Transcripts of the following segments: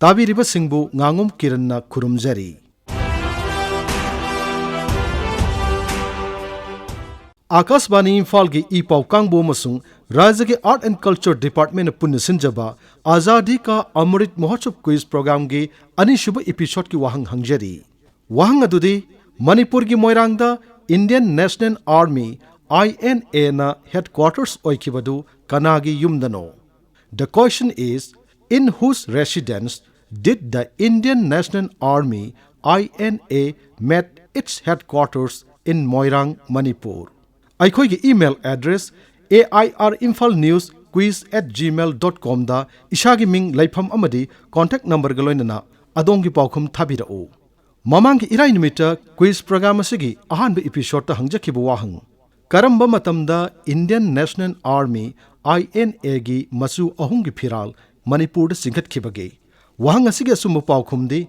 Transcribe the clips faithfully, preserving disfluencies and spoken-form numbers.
ꯇꯥꯕꯤꯔꯤꯕꯁꯤꯡꯕꯨ ꯉꯥꯉꯣꯝ ꯀꯤꯔꯟꯅ ꯈꯨꯔꯨꯝꯖꯔꯤ꯫ ꯑꯥꯀꯥꯁꯕꯥꯅꯤ ꯏꯝꯐꯥꯜꯒꯤ ꯏ ꯄꯥꯎ ꯀꯥꯡꯕꯨ ꯑꯃꯁꯨꯡ ꯔꯥꯖ꯭ꯌꯒꯤ Art and Culture Department ꯅ ꯄꯨꯟꯅ ꯁꯤꯟꯖꯕ ꯑꯖꯥꯗꯤ ꯀꯥ ꯑꯃ꯭ꯔꯤꯠ ꯃꯍꯣꯠꯁꯕ quiz programꯒꯤ ꯑꯅꯤꯁꯨꯕ episodeꯀꯤ ꯋꯥꯍꯪ ꯍꯪꯖꯔꯤ꯫ ꯋꯥꯍꯪ ꯑꯗꯨꯗꯤ, ꯃꯅꯤꯄꯨꯔꯒꯤ ꯃꯣꯏꯔꯥꯡꯗ Indian National Army, I N A ꯅ headquarters ꯑꯣꯏꯈꯤꯕꯗꯨ ꯀꯅꯥꯒꯤ ꯌꯨꯝꯗꯅꯣ? The question is, in whose residence did the Indian National Army, I N A, made its headquarters in Moirang, Manipur? ꯑꯩꯈꯣꯏꯒꯤ email address A I R Imphal News Quiz at gmail dot com ꯗ ꯏꯁꯥꯒꯤ ꯃꯤꯡ, ꯂꯩꯐꯝ ꯑꯃꯗꯤ contact numberꯒ ꯂꯣꯏꯅꯅ ꯑꯗꯣꯝꯒꯤ ꯄꯥꯎꯈꯨꯝ ꯊꯥꯕꯤꯔꯛꯎ꯫ ꯃꯃꯥꯡꯒꯤ ꯏꯔꯥꯏ ꯅꯨꯃꯤꯠꯇ quiz program ꯑꯁꯤꯒꯤ ꯑꯍꯥꯟꯕ episodeꯇ ꯍꯪꯖꯈꯤꯕ ꯋꯥꯍꯪ, ꯀꯔꯝꯕ ꯃꯇꯝꯗ Indian National Army, I N A ꯒꯤ ꯃꯆꯨ ꯑꯍꯨꯝꯒꯤ ꯐꯤꯔꯥꯜ ꯃꯅꯤꯄꯨꯔꯗ ꯆꯤꯡꯈꯠꯈꯤꯕꯒꯦ? ꯋꯥꯍꯪ ꯑꯁꯤꯒꯤ ꯑꯆꯨꯝꯕ ꯄꯥꯎꯈꯨꯝꯗꯤ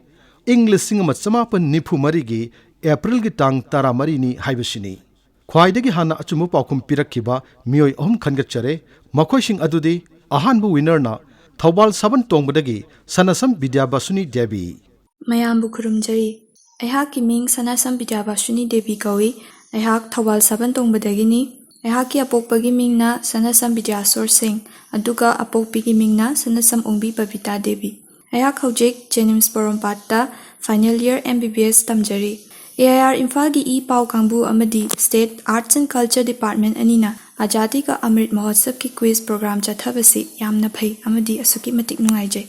ꯏꯪ ꯂꯤꯁꯤꯡ ꯑꯃ ꯆꯃꯥꯄꯟ ꯅꯤꯐꯨ ꯃꯔꯤꯒꯤ Aprilꯒꯤ ꯇꯥꯡ ꯇꯔꯥꯃꯔꯤꯅꯤ ꯍꯥꯏꯕꯁꯤꯅꯤ꯫ ꯈ꯭ꯋꯥꯏꯗꯒꯤ ꯍꯥꯟꯅ ꯑꯆꯨꯝꯕ ꯄꯥꯎꯈꯨꯝ ꯄꯤꯔꯛꯈꯤꯕ ꯃꯤꯑꯣꯏ ꯑꯍꯨꯝ ꯈꯟꯒꯠꯆꯔꯦ꯫ ꯃꯈꯣꯏꯁꯤꯡ ꯑꯗꯨꯗꯤ, ꯑꯍꯥꯟꯕ winnerꯅ ꯊꯧꯕꯥꯜ ꯁꯥꯕꯟ ꯇꯣꯡꯕꯗꯒꯤ ꯁꯅꯥꯁꯝ ꯕꯤꯗ꯭ꯌꯥꯕꯥꯁꯨꯅꯤ ꯗꯦꯕꯤ꯫ ꯃꯌꯥꯝꯕꯨ ꯈꯨꯔꯨꯝꯖꯔꯤ꯫ ꯑꯩꯍꯥꯛꯀꯤ ꯃꯤꯡ ꯁꯅꯥꯁꯝ ꯕꯤꯗ꯭ꯌꯥꯕꯥꯁꯨꯅꯤ ꯗꯦꯕꯤ ꯀꯧꯏ꯫ ꯑꯩꯍꯥꯛ ꯊꯧꯕꯥꯜ ꯁꯥꯕꯟ ꯇꯣꯡꯕꯗꯒꯤꯅꯤ꯫ ꯑꯩꯍꯥꯛꯀꯤ ꯑꯄꯣꯛꯄꯒꯤ ꯃꯤꯡꯅ ꯁꯅꯥꯁꯝ ꯕꯤꯗ꯭ꯌꯥꯁꯣꯔ ꯁꯤꯡ, ꯑꯗꯨꯒ ꯑꯄꯣꯛꯄꯤꯒꯤ ꯃꯤꯡꯅ ꯁꯅꯥꯁꯝ ꯑꯣꯡꯕꯤ ꯕꯕꯤꯇꯥ ꯗꯦꯕꯤ꯫ ꯑꯩꯍꯥꯛ ꯍꯧꯖꯤꯛ JNIMS ꯄꯣꯔꯣꯝꯄꯥꯠꯇ final year M B B S ꯇꯝꯖꯔꯤ꯫ A I R ꯏꯝꯐꯥꯜꯒꯤ ꯏ ꯄꯥꯎ ꯀꯥꯡꯕꯨ ꯑꯃꯗꯤ State Arts and Culture Department ꯑꯅꯤꯅ ꯑꯖꯥꯗꯤ ꯀꯥ ꯑꯃ꯭ꯔꯤꯠ ꯃꯍꯣꯠꯁꯕꯀꯤ quiz program ꯆꯠꯊꯕꯁꯤ ꯌꯥꯝꯅ ꯐꯩ ꯑꯃꯗꯤ ꯑꯁꯨꯛꯀꯤ ꯃꯇꯤꯛ ꯅꯨꯡꯉꯥꯏꯖꯩ꯫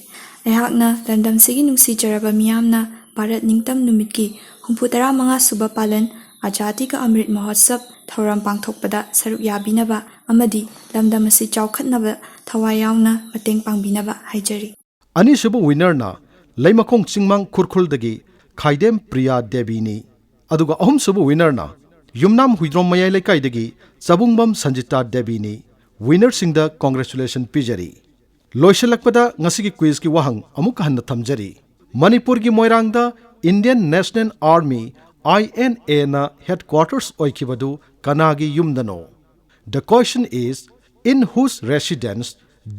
ꯑꯩꯍꯥꯛꯅ ꯂꯝꯗꯝꯁꯤꯒꯤ ꯅꯨꯡꯁꯤꯖꯔꯕ ꯃꯤꯌꯥꯝꯅ ꯚꯥꯔꯠ ꯅꯤꯡꯇꯝ ꯅꯨꯃꯤꯠꯀꯤ ꯍꯨꯝꯐꯨ ꯇꯔꯥ ꯃꯉꯥ ꯁꯨꯕ ꯄꯥꯂꯟ ꯑꯖꯥꯗꯤ ꯀꯥ ꯑꯃ꯭ꯔꯤꯠ ꯃꯍꯣꯠꯁꯕ ꯊꯧꯔꯝ ꯄꯥꯡꯊꯣꯛꯄꯗ ꯁꯔꯨꯛ ꯌꯥꯕꯤꯅꯕ ꯑꯃꯗꯤ ꯂꯝꯗꯝ ꯑꯁꯤ ꯆꯥꯎꯈꯠꯅꯕ ꯊꯋꯥꯏ ꯌꯥꯎꯅ ꯃꯇꯦꯡ ꯄꯥꯡꯕꯤꯅꯕ ꯍꯥꯏꯖꯔꯤ꯫ ꯑꯅꯤꯁꯨꯕ winnerꯅ ꯂꯩꯃꯈꯣꯡ ꯆꯤꯡꯃꯥꯡ ꯈꯨꯔꯈꯨꯜꯗꯒꯤ ꯈꯥꯏꯗꯦꯝ ꯄ꯭ꯔꯤꯌꯥ ꯗꯦꯕꯤꯅꯤ꯫ ꯑꯗꯨꯒ ꯑꯍꯨꯝꯁꯨꯕ winnerꯅ ꯌꯨꯝꯅꯥꯝ ꯍꯨꯏꯗ꯭ꯔꯣꯝ ꯃꯌꯥꯏ ꯂꯩꯀꯥꯏꯗꯒꯤ ꯆꯕꯨꯡꯕꯝ ꯁꯟꯖꯤꯇꯥ ꯗꯦꯕꯤꯅꯤ꯫ Winnerꯁꯤꯡꯗ congratulation ꯄꯤꯖꯔꯤ꯫ ꯂꯣꯏꯁꯤꯜꯂꯛꯄꯗ ꯉꯁꯤꯒꯤ quizꯀꯤ ꯋꯥꯍꯪ ꯑꯃꯨꯛ ꯍꯟꯅ ꯊꯝꯖꯔꯤ꯫ ꯃꯅꯤꯄꯨꯔꯒꯤ ꯃꯣꯏꯔꯥꯡꯗ Indian National Army, I N A ꯅ headquarters ꯑꯣꯏꯈꯤꯕꯗꯨ ꯀꯅꯥꯒꯤ ꯌꯨꯝꯗꯅꯣ? The question is, in whose residence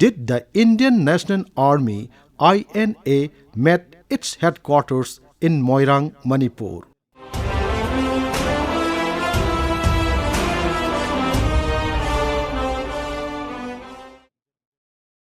did the Indian National Army, I N A made its headquarters in Moirang, Manipur.